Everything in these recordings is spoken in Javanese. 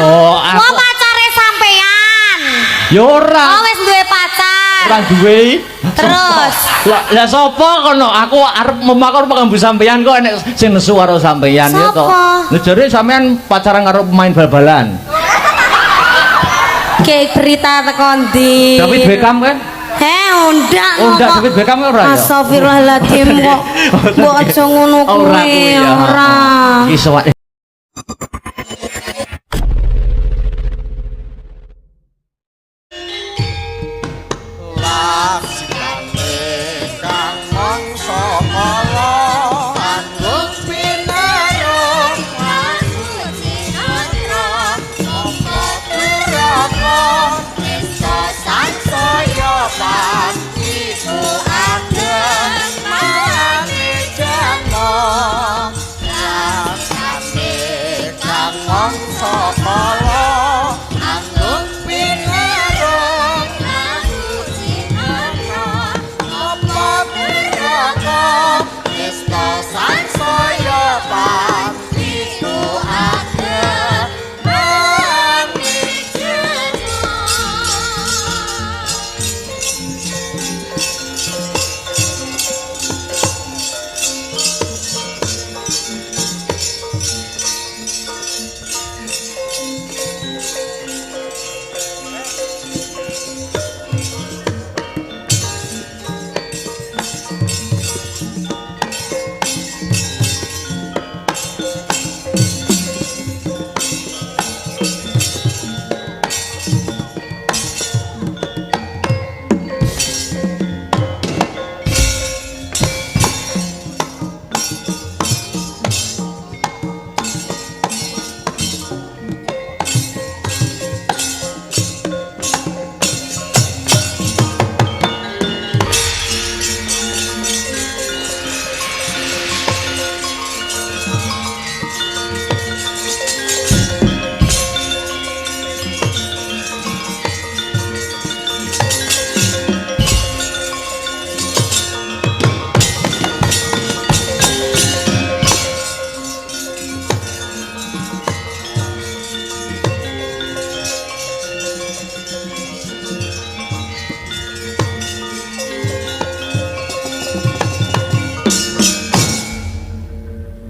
Yo aku. Wah, pacare sampean. Yo ora. Oh, wis duwe pacar. Ora duwe. Terus? Lah, lah sapa kono? Aku arep memakor pengambu sampean kok enek sing nesu karo sampean ya to. Sapa? Lah jare sampean pacaran karo pemain bal-balan. Kayak berita teko ndi? David Beckham kan? Heh, undak Oh, undak David Beckham ora ya? Astagfirullahaladzim kok. Mbok aja ngono Ora kuwi, kuwi ya. ora. Iki sowak. Laksikane kang mangsa kala anggung pinarung laku cinatra sapa duraka nista sangsaya pati ku ageng mane jana laksikane kang mangsa kala anggung pinarung laku cinatra apa duraka nista sangsaya pati ku ageng mane jana.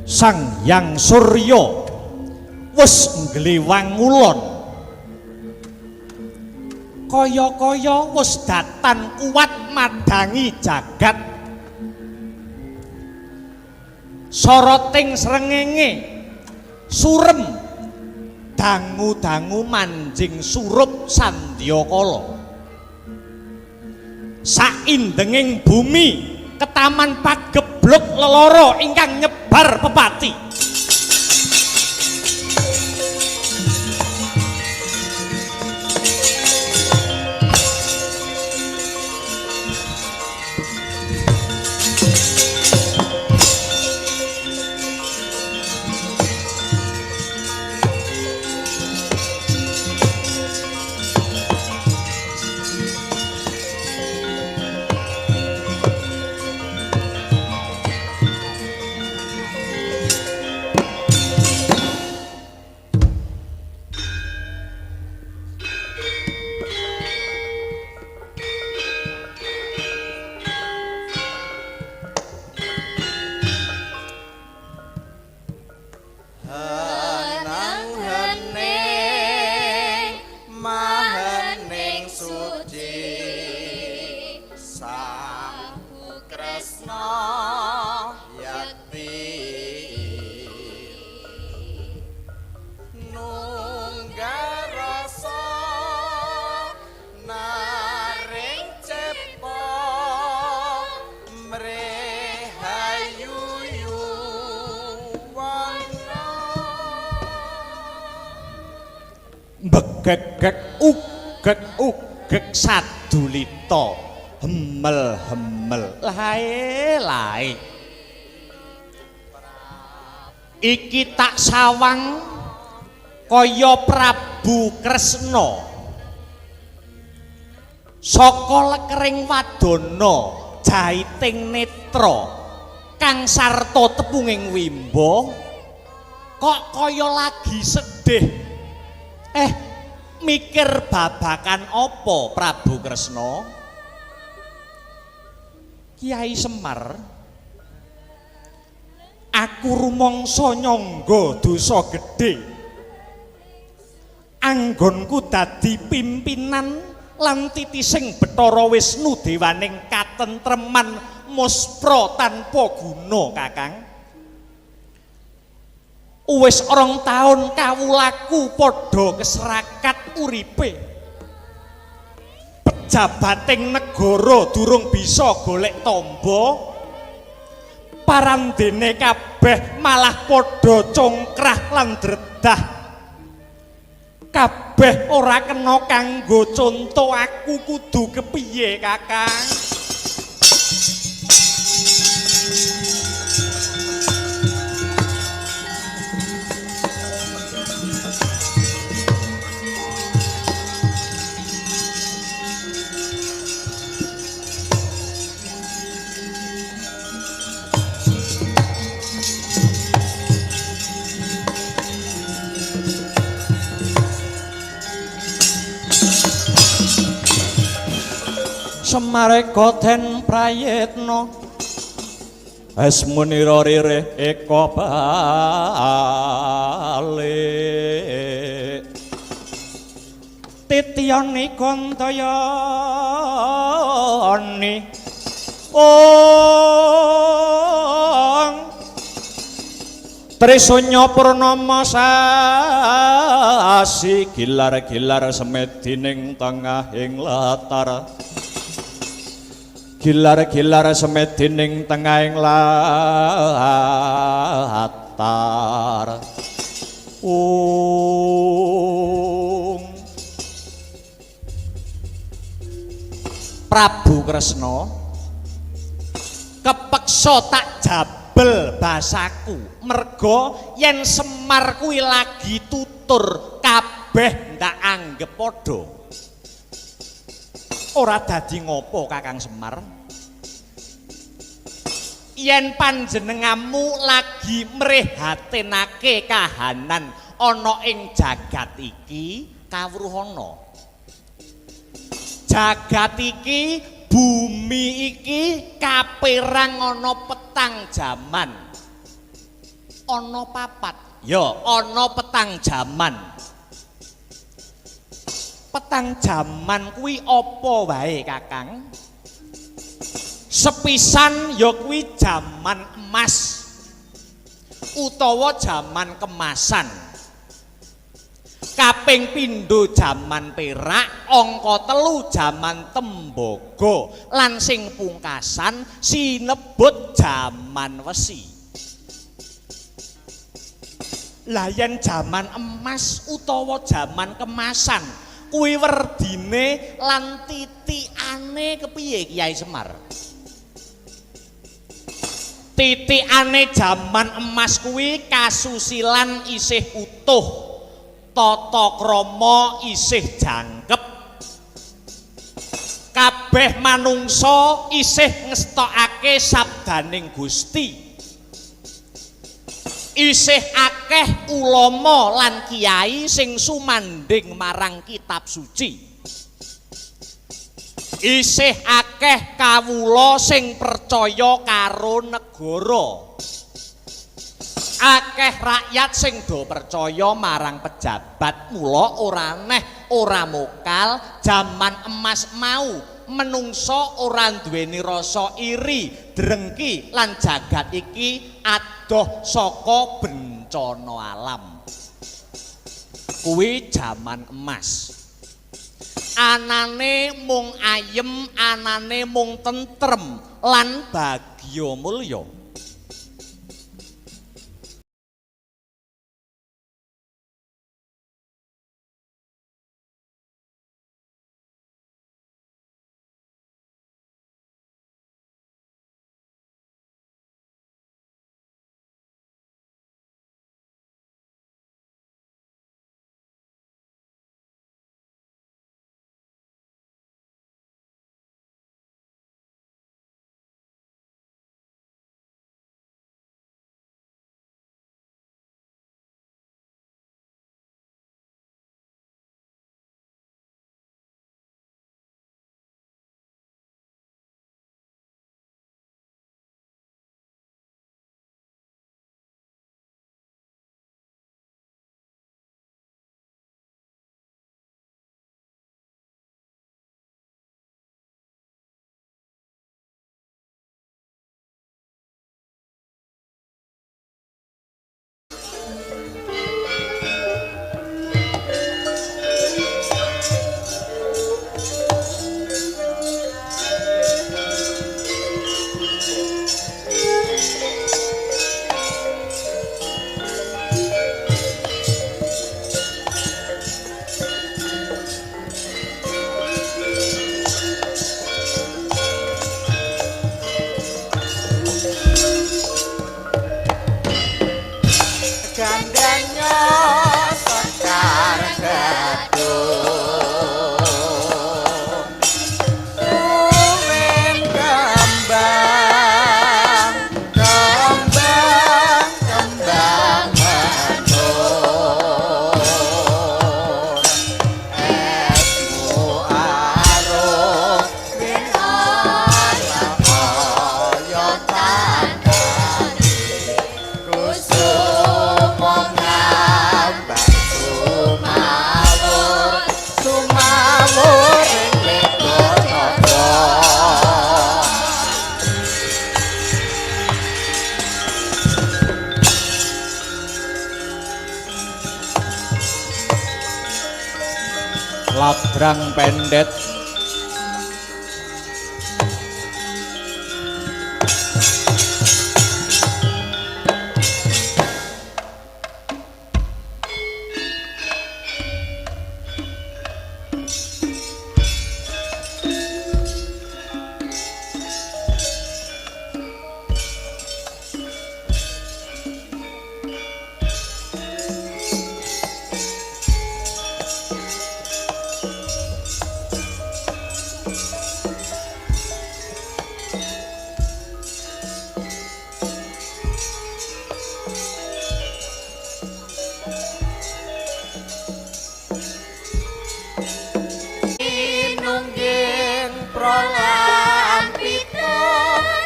Sang Hyang Surya wis nglewang ngulon, kaya-kaya wis datan kuat madangi jagat. Soroting srengenge surem dangu-dangu manjing surup sandyakala. Saindenging bumi ketaman pagebluk lelara ingkang nyebar pepati. Heneng hening mahening suci Sang Kresna yakti nunggal rasa naring cepa mrehayuyu wana. Begegek ugek ugek sadulita hemel hemel lae lae. Iki tak sawang kaya Prabu Kresna saka lekering wadana jaiting netra kang sarta tepunging wimba kok kaya lagi sedih. Mikir babakan apa Prabu Kresna? Kiai Semar, aku rumangsa nyangga dosa gedhe. Anggonku dadi pimpinan lan titising Bathara Wisnu dewaning katentreman muspra tanpa guna, Kakang. Wis 2 taun kawulaku padha keserakat uripe. Pejabating negara durung bisa golek tamba. Parandene kabeh malah padha congkrah lan dredah. Kabeh ora kena kanggo conto, aku kudu kepiye, Kakang? Semareka den prayitna esmunira ririh eka balik titiyani kantayani ong Trisunya purnama sasi gilar-gilar semedi ning tengahing latar. Gilar-gilar semedi ning tengahing latar. Ung Prabu Kresna kepeksa tak jabel basaku merga yen Semar kuwi lagi tutur kabeh ndak anggep padha. Ora dadi ngopo Kakang Semar? Yen panjenenganmu lagi mrihatinake kahanan ana ing jagat iki, kawruhana. Jagat iki, bumi iki kaperang ana petang jaman. Ana papat. Ya, ana petang jaman. Petang jaman kuwi apa wae, Kakang? Sepisan ya kuwi jaman emas utawa jaman kemasan. Kaping pindho jaman perak, angka 3 jaman tembaga, lan sing pungkasan sinebut jaman wesi. Lah yen jaman emas utawa jaman kemasan kuwi werdine lan titikane kepiye Kiai Semar? Titikane jaman emas kuwi kasusilan isih utuh, tata krama isih jangkep, kabeh manungsa isih ngestokake sabdaning Gusti, isih akeh ulama lan kiai sing sumandhing marang kitab suci, isih akeh kawula sing percaya karo negara, akeh rakyat sing do percaya marang pejabat. Mula ora neh ora mokal jaman emas mau menungsa ora duweni rasa iri, drengki lan jagat iki adoh saka bencana alam. Kuwi jaman emas. Anane mung ayem, anane mung tentrem lan bagya mulya. Ladrang pendet Sinungging prolampita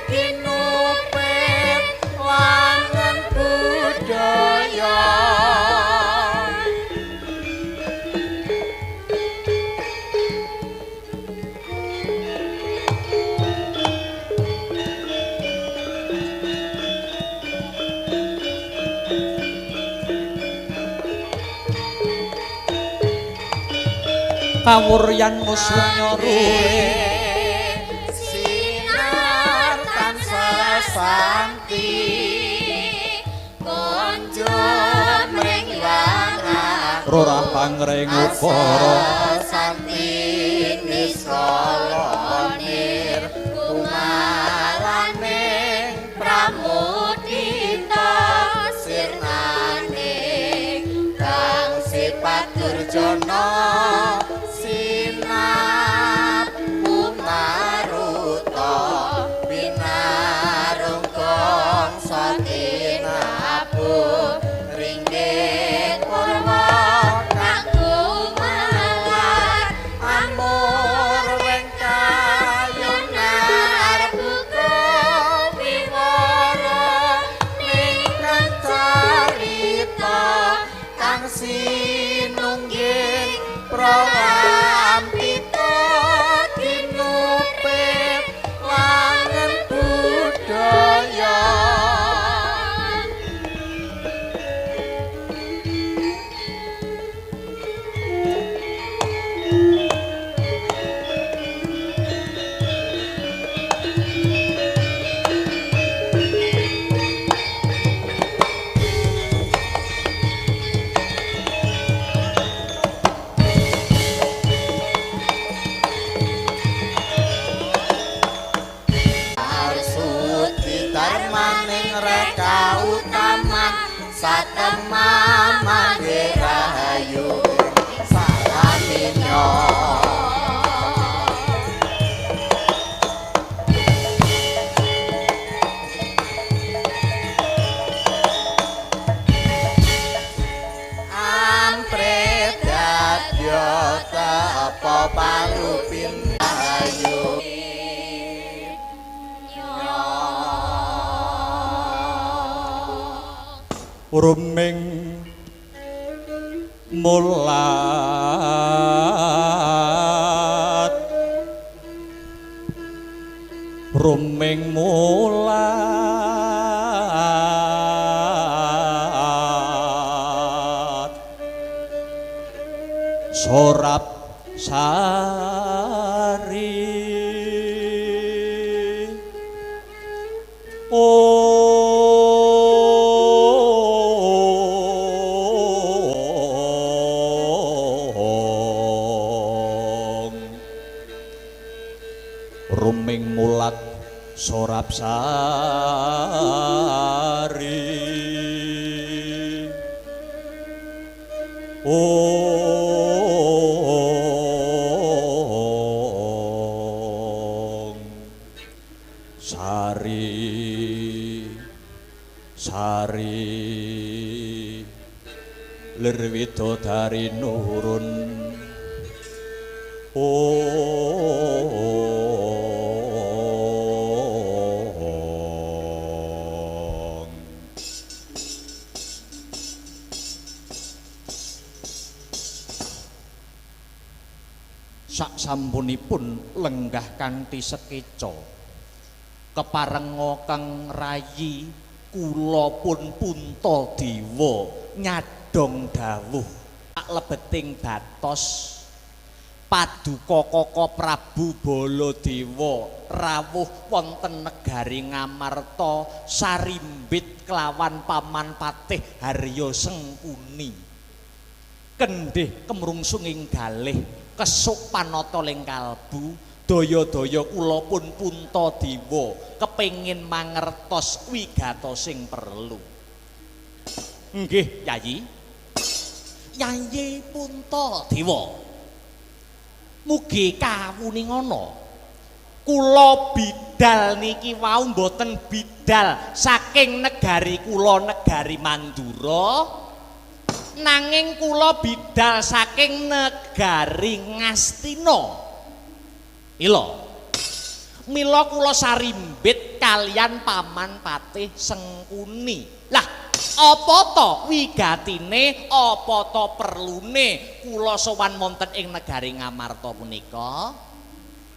dinupit wangun budaya. Kawuryan musuh nyaruri Sinar tansah santi konjo mring langan Rorah pangring ukara santi niskala nir kumalaning pramudita sirnane kang sipat durjana sinap umaruta pinarungkong satinabu ringgit purwa kang gumalar amur wengkayunar buka wiwara ning carita kang sinungging pralampita dinupit langen budaya. Arsudi darmaning reka utama satema mangge rahayu salaminyo. Ampre dadya tapa palupin rahayu. Ruming mulat ruming mulat sorap sari ong ruming mulat sorap sari ong sari sari lir widodari nurun ong. Sak sampunipun lenggah kanthi sekeca keparenga kang rayi kula pun Puntadewa nyadong dawuh sak lebeting batos Paduka Kaka Prabu Baladewa rawuh wonten negari Ngamarta sarimbit kelawan Paman Patih Harya Sengkuni. Kendhih kemrungsunging galih kesuk panata ling kalbu daya-daya kula pun Puntadewa kepengin mangertos wigatosing perlu. Nggih, Yayi. Yayi Puntadewa. Mugi kawuningana kula bidal niki wau mboten bidal saking negari kula negari Mandura, nanging kula bidal saking negari Ngastina. Mila kula sarimbit kalian Paman Patih Sengkuni. Lah, apa to wigatine, apa to perlune kula sowan wonten ing negari Ngamarta punika?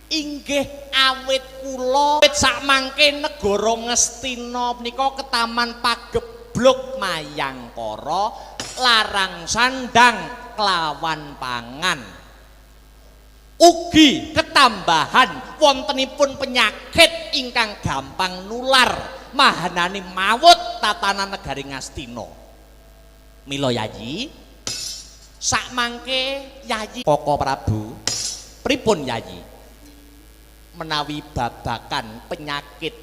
Inggih awit kula wit sakmangke negara Ngastina punika ketaman pagebluk mayangkara larang sandang kelawan pangan. Ugi ketambahan wontenipun penyakit ingkang gampang nular mahanani mawut tatanan negari Ngastina. Mila Yayi, sakmangke Yayi Kaka Prabu, pripun Yayi menawi babakan penyakit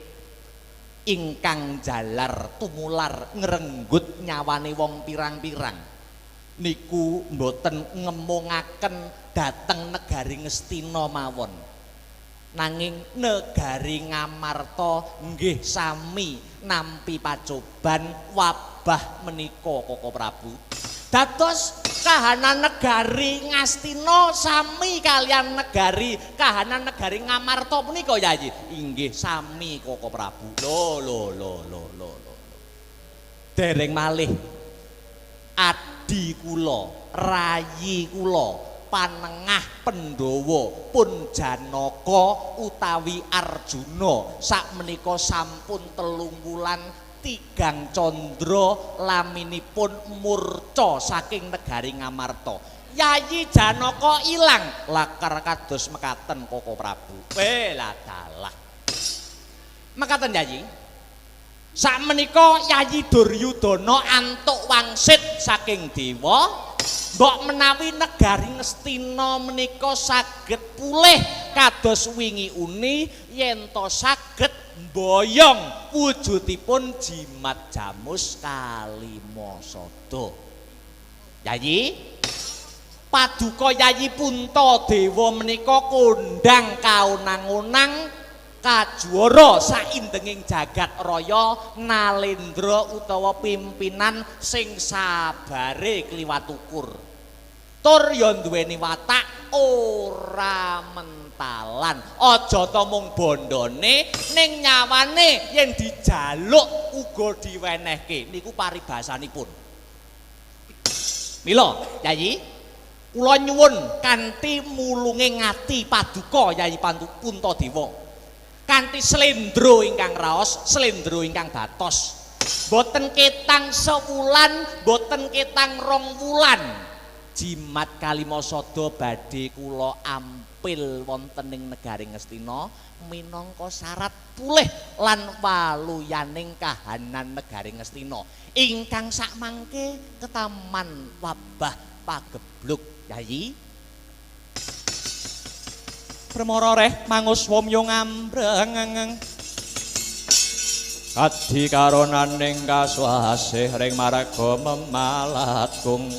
ingkang jalar tumular ngrenggut nyawane wong pirang-pirang niku mboten ngemungaken dhateng negari Ngastina mawon, nanging negari Ngamarta nggih sami nampi pacoban wabah menika Kaka Prabu. Dados kahanan negari Ngastina sami kalian negari kahanan negari Ngamarta punika Yayi. Inggih sami Kaka Prabu. Lho lho lho lho lho lho. Dereng malih adi kula, rayi kula, panengah Pandhawa pun Janaka utawi Arjuna sakmenika sampun 3 wulan tigang candra laminipun murca saking negari Ngamarta. Yayi Janaka ilang lakar kados mekaten Kaka Prabu. Lah dalah. Mekaten Yayi. Sakmenika Yayi Duryudana antuk wangsit saking dewa, mbok menawi negari Ngastina menika saged pulih kados wingi uni yen to saged mboyong wujudipun jimat jamus Kalimasada. Yayi, paduka Yayi Puntadewa menika kondhang kaonang-onang kajuara saindenging jagat raya nalendra utawa pimpinan sing sabare kliwat ukur. Tur ya duweni watak ora mentalan. Aja ta mung bondone ning nyawane yen dijaluk uga diwenehke. Niku paribasanipun. Mila, Yayi, kula nyuwun kanthi mulunge ngati paduka Yayi Puntadewa. Kanthi slendro ingkang raos, slendro ingkang batos. Boten ketang sewulan, boten ketang 2 wulan. Jimat Kalimasada badhe kula ampil wonten ing negari Ngastina minangka syarat pulih lan waluyaning kahanan negari Ngastina ingkang sakmangke ketaman wabah pagebluk. Yayi, Permara reh mangus womyo ngambreng kadi karonaning kaswasih ring marga memalat kung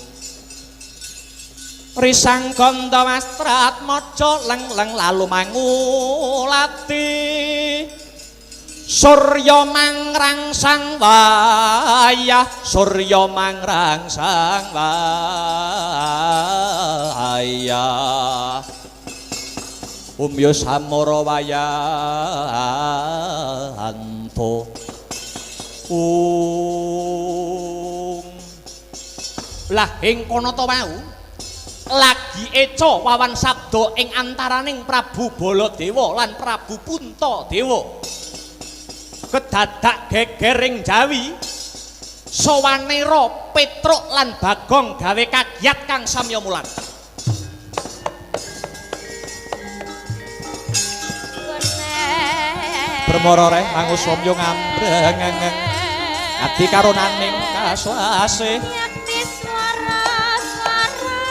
risang ganda mastrat maca leng-leng lalu mangulati surya mangrangsang wayah surya mangrangsang wayah umyo samara wayanto ung. Lah ing kono to mau lagi eca wawan sabda ing antaraning Prabu Baladewa lan Prabu Puntadewa. Kedadak geger ing Jawi, Sawanera, Petruk lan Bagong gawe kagiat kang samya mulat. Permara reh mangusomyo ngambrengeng adi karonaning kaswase Yakti swara-swara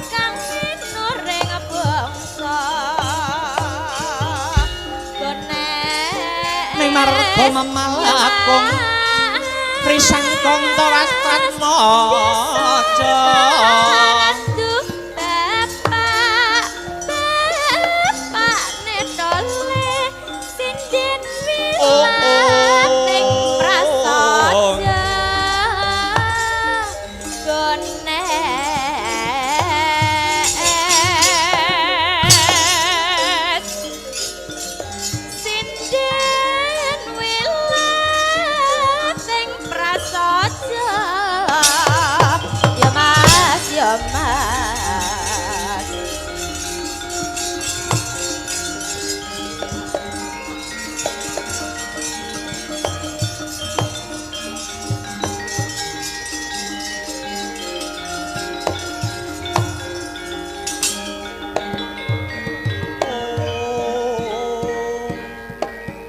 kang sinuring bangsa Gones ning marga memalakung risang kanta wastratmaja. Aduh bapak bapak netole sinden wilating prasaja Gones sinden wilating prasaja ya Mas ya Mas.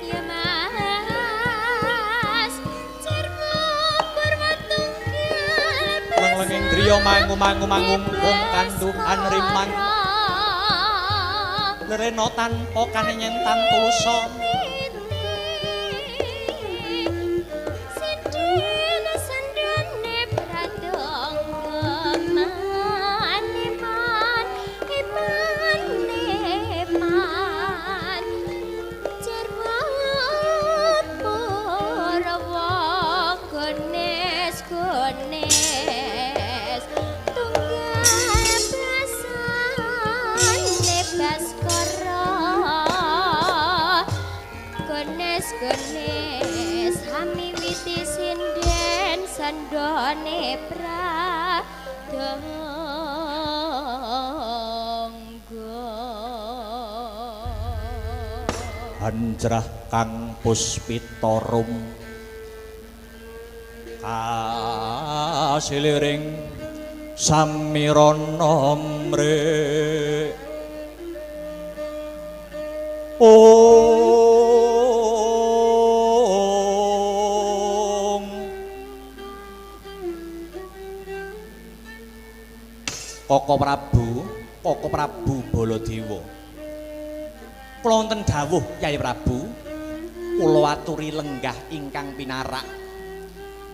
Ya Mas, cermu purwatunggal Leng-lenging griya mangu-mangu mangungkung kanduhan rimang lerena tanpa kanenyen tantulusa. Sindene sandane pradonga maniman iman neman jarwa purwa gones gones tunggal blasane baskara gones gones hamiwiti sinden sandone pradonga. Hanjrah kang puspitarum kasiliring samirana mrek ong Koko Prabu, Koko Prabu Baladewa. Kula wonten dawuh Kyai Prabu, kula aturi lenggah ingkang pinarak.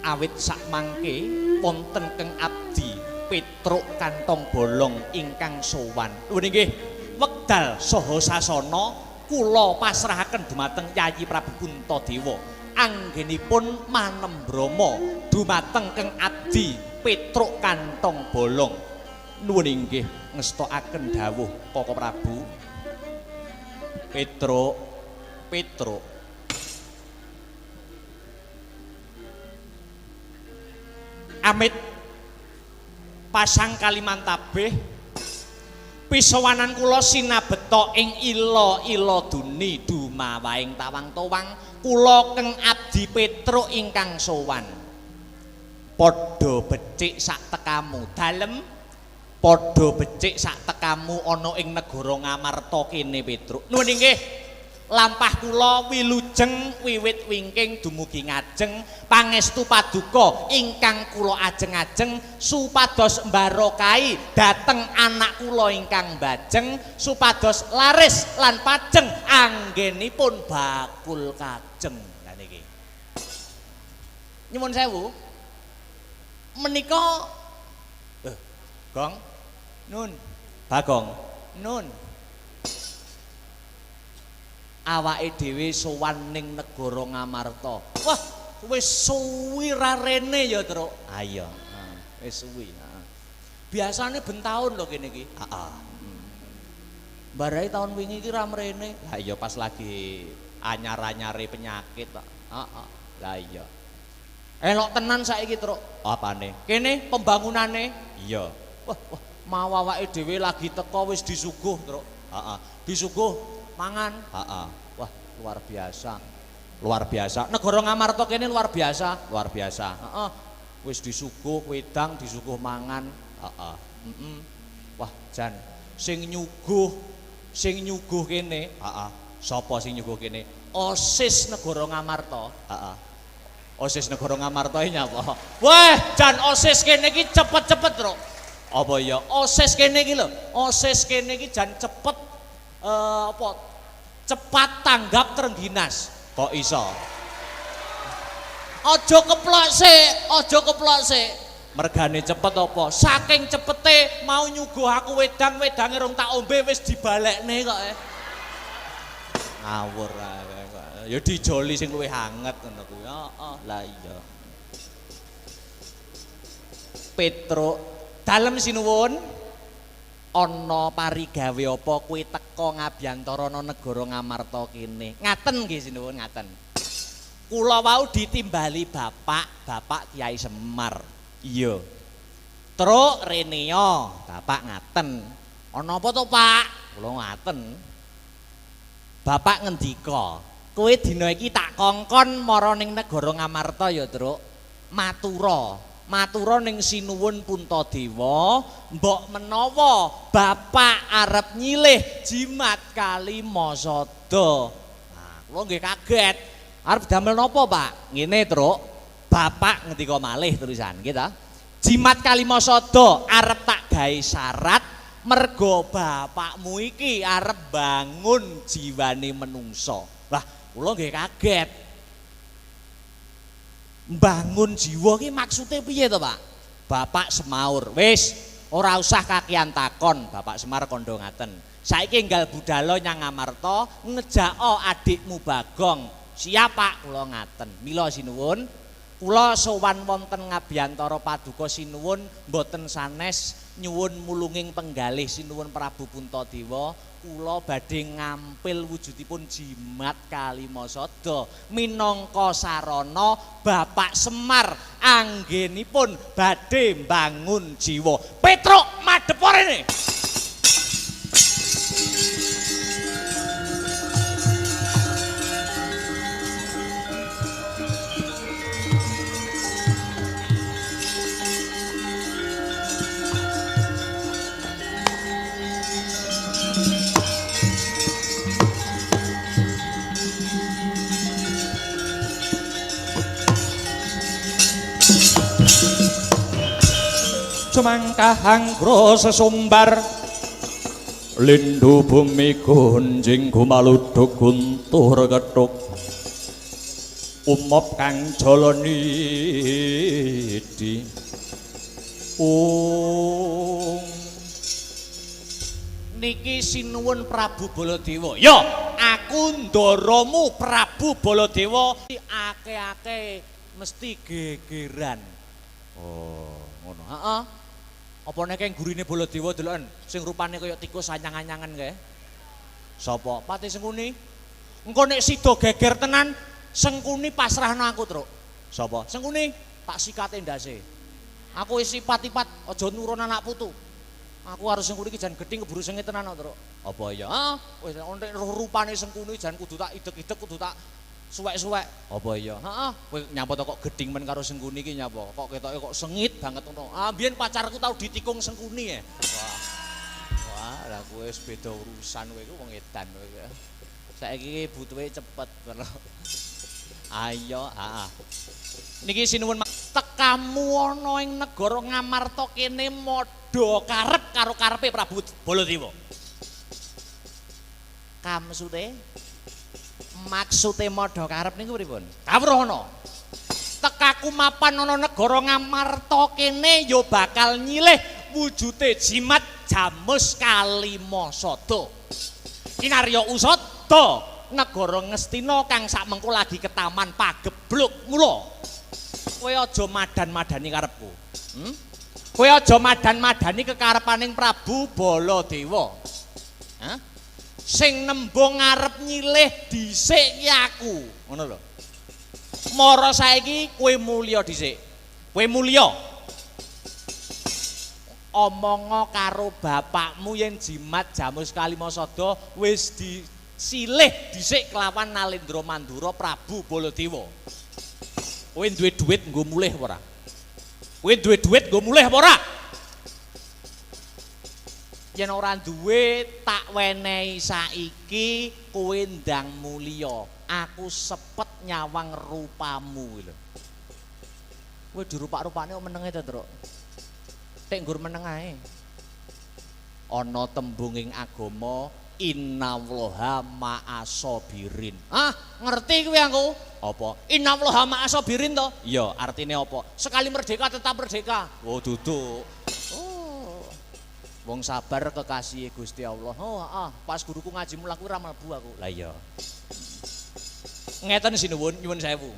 Awit sakmangke wonten keng abdi Petruk kantong bolong ingkang sowan. Nuwun inggih, wekdal saha sasana kula pasrahaken dumateng Yayi Prabu Puntadewa. Anggenipun manembrama dumateng keng abdi Petruk kantong bolong. Nuwun inggih ngestokaken dawuh Koko Prabu. Petruk, Petruk. Amit pasang Kalimantabeh pisowanan kula sinabeta ing ila-ila duni dumawaing tawang-towang kula keng abdi Petruk ingkang sowan. Padha becik sak tekamu dalem, padha becik sak tekamu ana ing negara Ngamarta kene Petruk. Nuwun inggih, lampah kula wilujeng wiwit wingking dumugi ngajeng pangestu paduka ingkang kula ajeng-ajeng supados mbarokahi dhateng anak kula ingkang mbajeng supados laris lan pajeng anggenipun bakul kajeng. Lah niki nyuwun sewu menika Gong Nun Bagong Nun awake dhewe sowan ning negara Ngamarta. Wah, wis suwi ra rene ya, Truk. Ha iya, wis suwi, heeh. Biasane ben taun lho kene iki. Heeh. Mbarai taun wingi iki ra mrene. Lah iya pas lagi anyar-anyare penyakit kok. Heeh. Lah iya. Elok tenan saiki, Truk. Apane? Kene pembangunane? Iya. Wah, wah, mau awake dhewe lagi teko wis disuguh, Truk. Heeh. Disuguh mangan. Heeh. Wah, luar biasa. Luar biasa. Negara Ngamarta kene luar biasa, luar biasa. Heeh. Wis disuguh wedang, disuguh mangan. Heeh. Heeh. Wah, jan sing nyuguh kene, heeh. Sapa sing nyuguh kene? OSIS Negara Ngamarta. Heeh. OSIS Negara Ngamarta iki nyapa? Wah, jan OSIS kene iki cepet-cepet, Truk. Apa ya? OSIS kene iki lho. OSIS kene iki jan cepet apa? Cepat tanggap trengginas. Kok iso? Aja keplok sik, aja keplok sik. Mergane cepet apa? Saking cepete mau nyuguh aku wedang, wedange rong tak ombe wis dibalekne kok. Ngawur ae kok. Ya dijoli sing luwih anget ngono kuwi. Heeh, lah iya. Petruk, dalem sinuwun. Ana parigawe apa kuwi teka ngabyantara ana negara Ngamarta kene. Ngaten nggih sinuwun, ngaten. Kula wau ditimbali bapak, Bapak Kiai Semar. Iya. Truk reneo, bapak ngaten. Ana apa to, Pak? Kula ngaten. Bapak ngendika, kowe dina iki tak kongkon mara ning negara Ngamarta ya, Truk. Matura. Matura ning Sinuwun Puntadewa, mbok menawa bapak arep nyilih jimat Kalimasada. Nah, kula nggih kaget. Arep damel napa, Pak? Ngene, Truk. Bapak ngendika malih terusan, nggih ta? Jimat Kalimasada arep tak gawe syarat mergo bapakmu iki arep bangun jiwane menungso. Lah, kula nggih kaget. Bangun jiwa ki maksude piye to, Pak? Bapak semaur. Wis, ora usah kakean takon, Bapak Semar kandha ngaten. Saiki enggal budala nyang Ngamarta ngejako adikmu Bagong. Siap, Pak, kula ngaten. Mila sinuwun, kula sowan wonten ngabyantara paduka sinuwun mboten sanes nyuwun mulunging penggalih sinuwun Prabu Puntadewa. Kula badhe ngampil wujudipun jimat Kalimasada minangka sarana Bapak Semar anggenipun badhe mbangun jiwa. Petruk madhep rene. Cumangkahang sesumbar lindu bumi gonjing gumaluduk guntur kethuk umop kang jala nidi ung. Niki sinuwun Prabu Baladewa. Ya, aku ndaramu Prabu Baladewa akeh-akeh mesti gegeran. Oh, ngono. Heeh. Apa nek gurine Baladewa deloken sing rupane kaya tikus anyang-anyangan kae? Sapa? Pati Sengkuni. Engko nek sida geger tenan, Sengkuni pasrahno aku, Truk. Sapa? Sengkuni, tak sikate ndase. Aku wis sifat-sifat aja nurun anak putu. Aku harus Sengkuni iki jan gedhi keburu sengit tenan kok, Truk. Apa ya? Heeh, wis nek rupane Sengkuni jan kudu tak idek-idek, kudu tak suwek-suwek. Apa ya? Heeh, kowe nyapa to kok gedhing men karo Sengkuni iki nyapa? Kok ketoke kok sengit banget ngono. Ah, mbiyen pacarku tau ditikung Sengkuni ya. Wah. Wah, lah kowe wis beda urusan kowe iku wong edan kowe iki. Saiki iki butuhe cepet ngono. Ayo, heeh. Niki sinuwun tekamu ana ing negara Ngamarta kene madha karep karo karepe Prabu Baladewa. Kamsute maksude madha karep niku pripun? Kawruhana. Tekaku mapan ana negara Ngamarta kene ya bakal nyilih wujude jimat Jamus Kalimasada. Kinarya usada negara Ngastina kang sakmengko lagi ketaman pagebluk. Mula kowe aja madan-madani karepku. Kowe aja madan-madani kekarepaning Prabu Baladewa. Hah? Sing nembung arep nyilih dhisik ki aku, ngono lho. Mara saiki kowe mulya dhisik. Kowe mulya. Omonga karo bapakmu yen jimat Jamus Kalimasada wis disilih dhisik kelawan Nalendra Mandura Prabu Baladewa. Kowe duwe dhuwit nggo mulih apa ora? Kowe duwe dhuwit nggo mulih apa ora? Yen ora duwe tak wenehi saiki kowe ndang mulya. Aku sepet nyawang rupamu lho. Kowe dirupak-rupakne kok menenge to, Truk? Tek nggur meneng ae. Ana tembung ing agama innallaha ma'asabirin. Ah, ngerti kuwi aku. Apa? Innallaha ma'asabirin to? Iya, artine apa? Sekali merdeka tetap merdeka. Oh, duduk. Oh. Wong sabar kekasih Gusti Allah. Oh, ah, pas guruku ngaji mulang kuwi ora mlebu aku. Lah iya. Ngeten sinuwun, nyuwun sewu.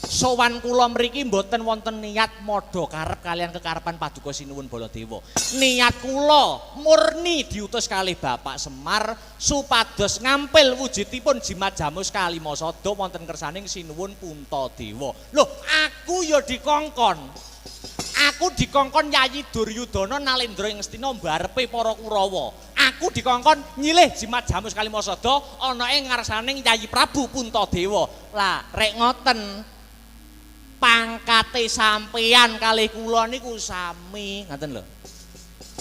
Sowan kula mriki mboten wonten niat madha karep kalian kekarepan Paduka Sinuwun Baladewa. Niat kula murni diutus kalih Bapak Semar supados ngampil wujudipun jimat jamus Kalimasada wonten kersaning Sinuwun Puntadewa. Loh, aku ya dikongkon. Aku dikongkon Yayi Duryudana Nalendra ing Ngastina mbarepe para Kurawa. Aku dikongkon nyilih jimat jamus Kalimasada ana ing ngarsaning Yayi Prabu Puntadewa. Lah, rek ngoten pangkate sampeyan kalih kula niku sami, ngaten lho.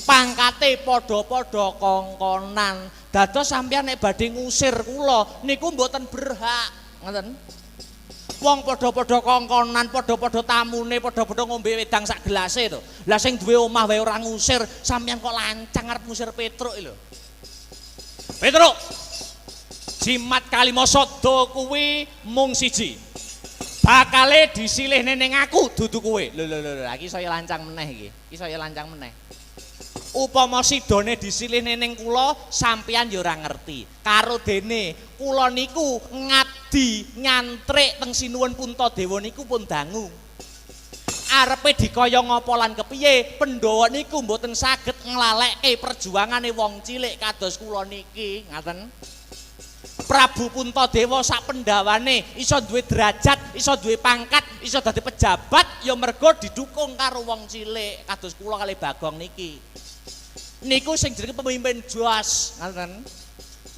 Pangkate padha-padha kongkonan. Dados sampeyan nek badhe ngusir kula niku mboten berhak, ngaten. Wong padha-padha kongkonan, padha-padha tamune, padha-padha ngombe wedang sak gelase to. Lah sing duwe omah wae ora ngusir, sampeyan kok lancang arep ngusir Petruk lho. Petruk. Jimat Kalimasada kuwi mung siji. Bakale disilihne ning aku dudu kowe. Lho lho lho, iki saya lancang meneh iki. Iki saya lancang meneh. Upama sidone disilihne ning kula, sampeyan ya ora ngerti. Karo dene kula niku ngabdi nyantrik teng Sinuwun Puntadewa niku pun dangu. Arepe dikaya ngapa lan kepiye, Pandhawa niku mboten saged nglalekke perjuangane wong cilik kados kula niki, ngaten. Prabu Puntadewa sak pendawane iso duwe derajat, iso duwe pangkat, iso dadi pejabat ya mergo didukung karo wong cilik kados kula kalih Bagong niki. Niku sing jenenge pemimpin jos, ngaten.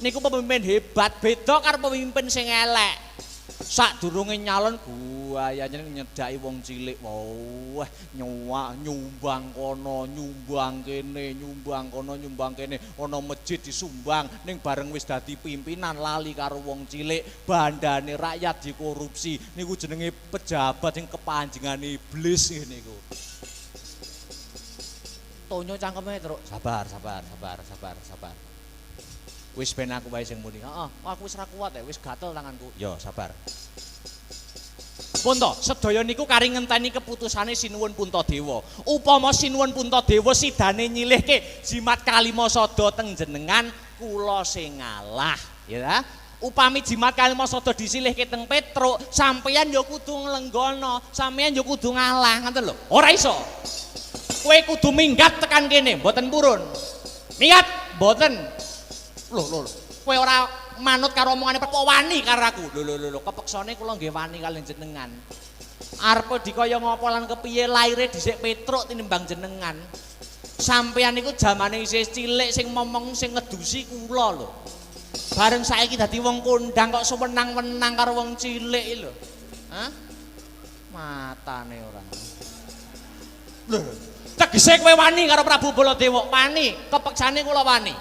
Niku pemimpin hebat, beda karo pemimpin sing elek. Sadurunge nyalon guayane nyedaki wong cilik. Wah, nyuwak nyumbang kono, nyumbang kene, nyumbang kono, nyumbang kene. Ana masjid disumbang, ning bareng wis dadi pimpinan lali karo wong cilik, bandane rakyat dikorupsi. Niku jenenge pejabat sing kepanjengane iblis ngene niku. Tonyo cangkeme, Truk. Sabar, sabar, sabar, sabar, sabar. Wis ben aku wae sing muni. Heeh, aku wis ra kuat ya, wis gatel tanganku. Ya, sabar. Punta, sedaya niku kari ngenteni keputusane Sinuwun Puntadewa. Upama Sinuwun Puntadewa sidane nyilihke jimat Kalimasada teng jenengan, kula sing ngalah, ya ta? Upami jimat Kalimasada disilihke teng Petruk, sampeyan ya kudu nglenggono, sampeyan ya kudu ngalah, ngoten lho. Ora iso. Kowe kudu minggat tekan kene, mboten purun. Minggat, mboten. Lho, lho, lho. Kowe ora manut karo omongane kok wani karo aku. Lho, lho, lho, lho, kepeksane kula nggih wani kaliyan jenengan. Arepe dikaya ngapa lan kepiye laire dhisik Petruk tinimbang jenengan. Sampeyan niku jamane isih cilik sing momong sing ngedusi kula lho. Bareng saiki dadi wong kondang kok sewenang-wenang karo wong cilik lho. Hah? Matane ora. Lho, tegese kowe wani karo Prabu Baladewa, wani, kepeksane kula wani.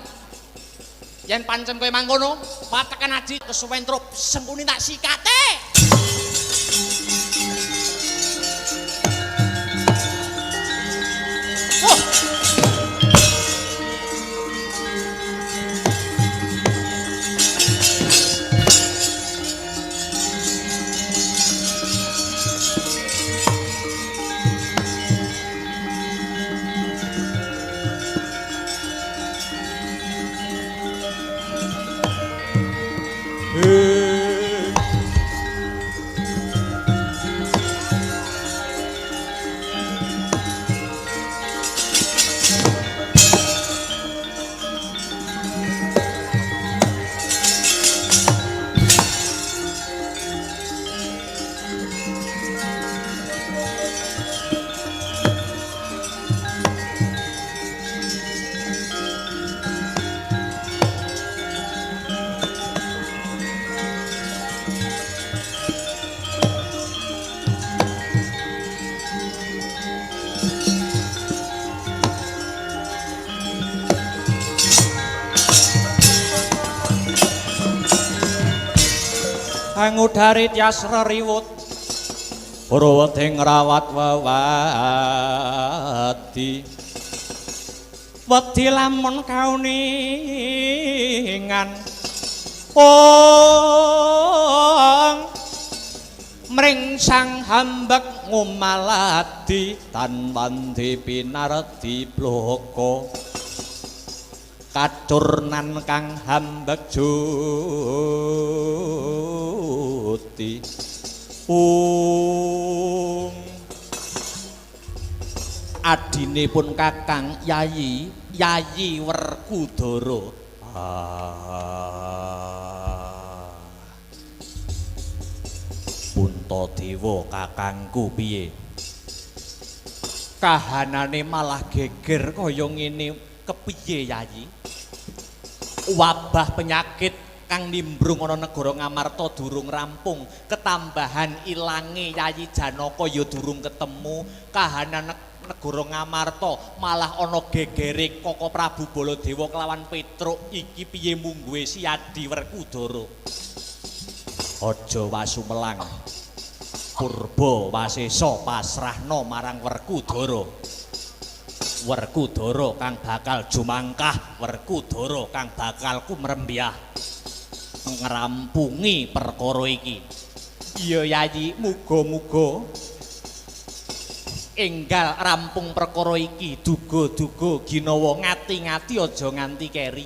Yen pancen kowe mangkono, patekan aji kesuwen truk sengkuni tak sikate. Wah. Kang udari tias reriwut Purwati ngrawat wewadi Wedi lamun kauningan Ong mring sang hambek ngumaladi tan wandi pinardi bloko kacurnan kang hambek juti ung adine pun kakang Yayi Yayi Werkudara. Puntadewa kakangku piye kahanane malah geger kaya ngene kepiye Yayi? Wabah penyakit kang nimbrung ana negara Ngamarta durung rampung, ketambahan ilange Yayi Janaka ya durung ketemu, kahanan negara Ngamarta malah ana gegere Koko Prabu Baladewa kelawan Petruk iki piye mungguhe si Adi Werkudara? Aja wasumelang purba wasesa pasrahna marang Werkudara. Werkudara kang bakal jumangkah, Werkudara kang bakal kumrembyah ngrampungi perkara iki. Iya Yayi, muga-muga enggal rampung perkara iki, duga-duga ginawa ngati-ngati aja nganti keri.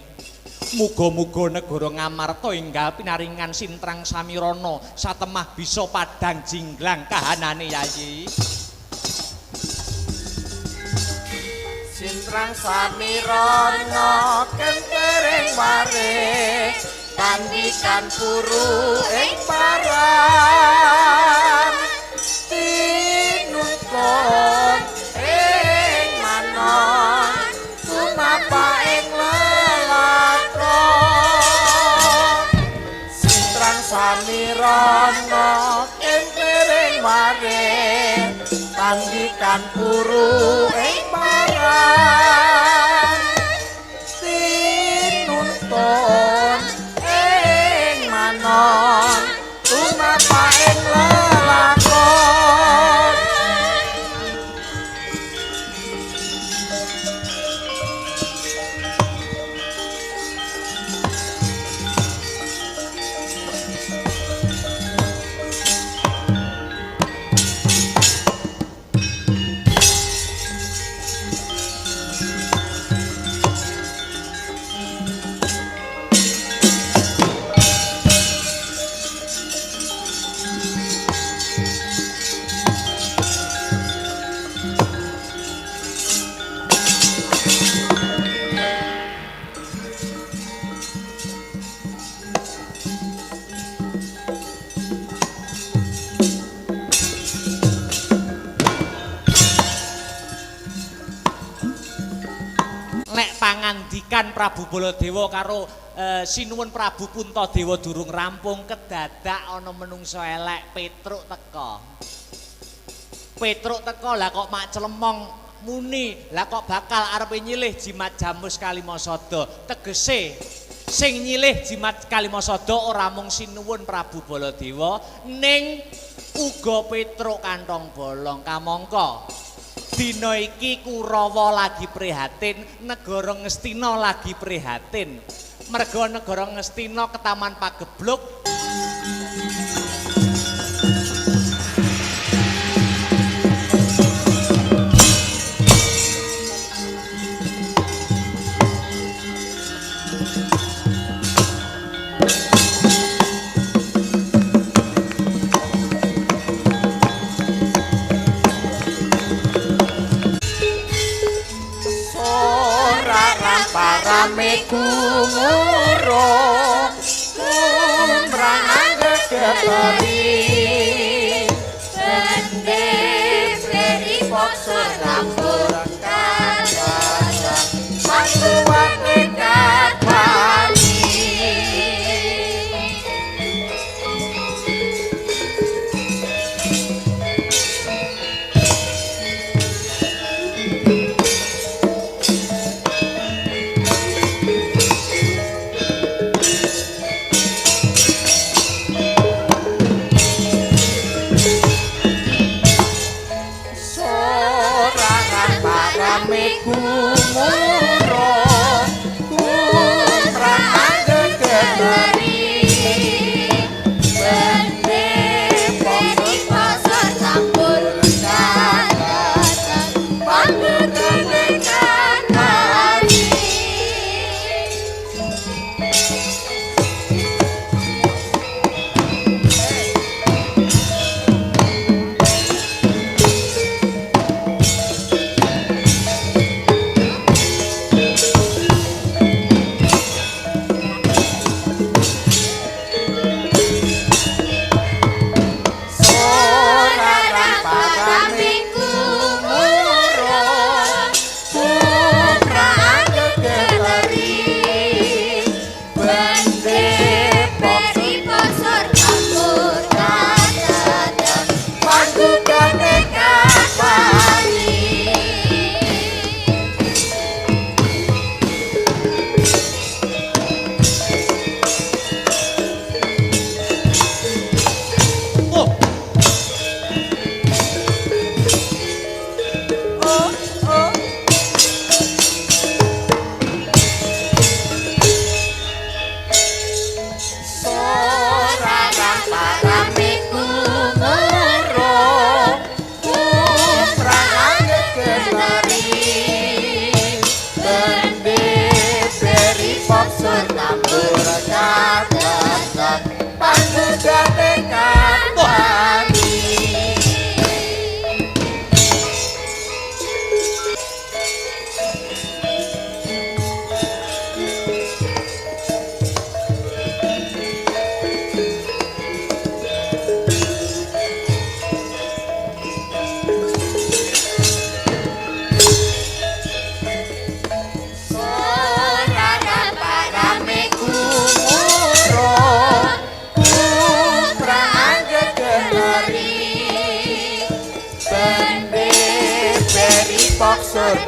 Muga-muga negara Ngamarta enggal pinaringan sintrang samirana satemah bisa padhang jinglang kahanane Yayi. Sintrang samirana kentering ware tandikan puru ing paran tinuntun ing manon tumapa ing lelakon. Sintrang samirana kentering ware tandikan puru ing paran tinuntun ing manon tumapa ing lelakon. Pangandikan Prabu Baladewa karo Sinuwun Prabu Puntadewa durung rampung kedadak ana menungso elek Petruk teka. Petruk teka lah kok mak clemong muni, lah kok bakal arepe nyilih jimat jamus Kalimasada. Tegese sing nyilih jimat Kalimasada ora mung Sinuwun Prabu Baladewa ning uga Petruk kantong bolong kamangka. Dina iki Kurawa lagi prihatin, negara Ngastina lagi prihatin. Merga negara Ngastina ketaman pagebluk. Parame gumuro kumrang gegetori bende peri pokso lambur kaya mangkuwate katwani.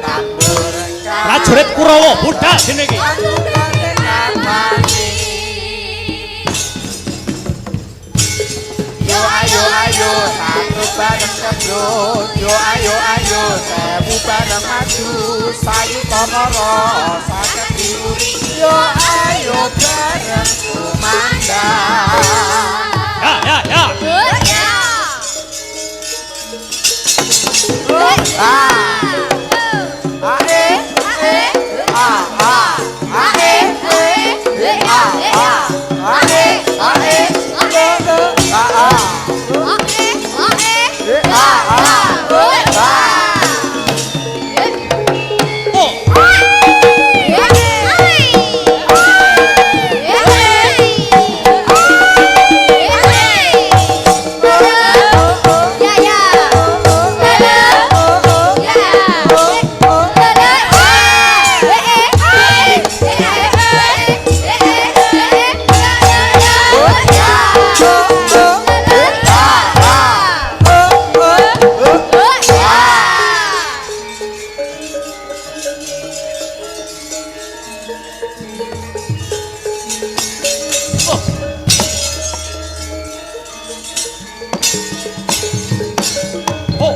tambur. Prajurit Kurawa budal dene iki. Yo ayo ayo satu bareng kebro, yo ayo ayo sewu bareng maju, sayuta nara saged diuri, yo ayo bareng tumandang. Ya ya ya. A A E A A A E A A A E A E A A A A A. Oh. Oh.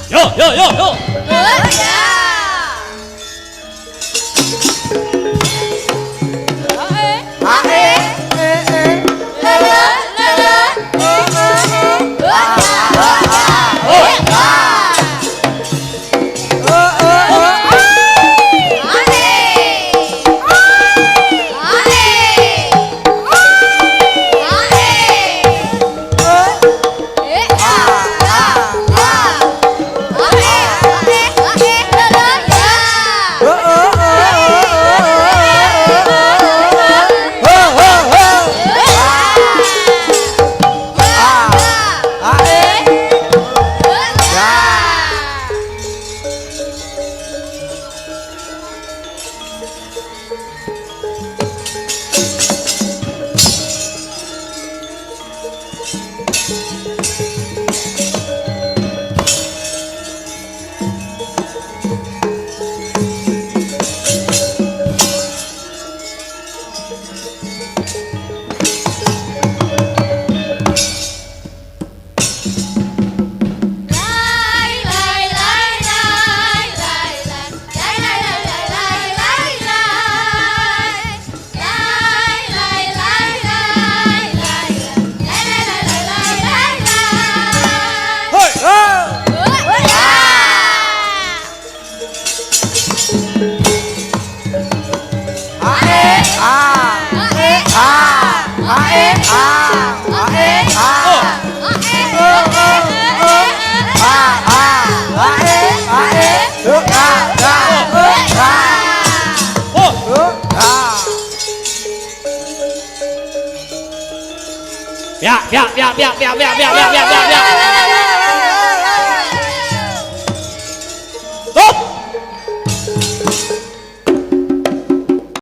Yo yo yo yo. Ya ya ya ya ya ya ya ya ya ya.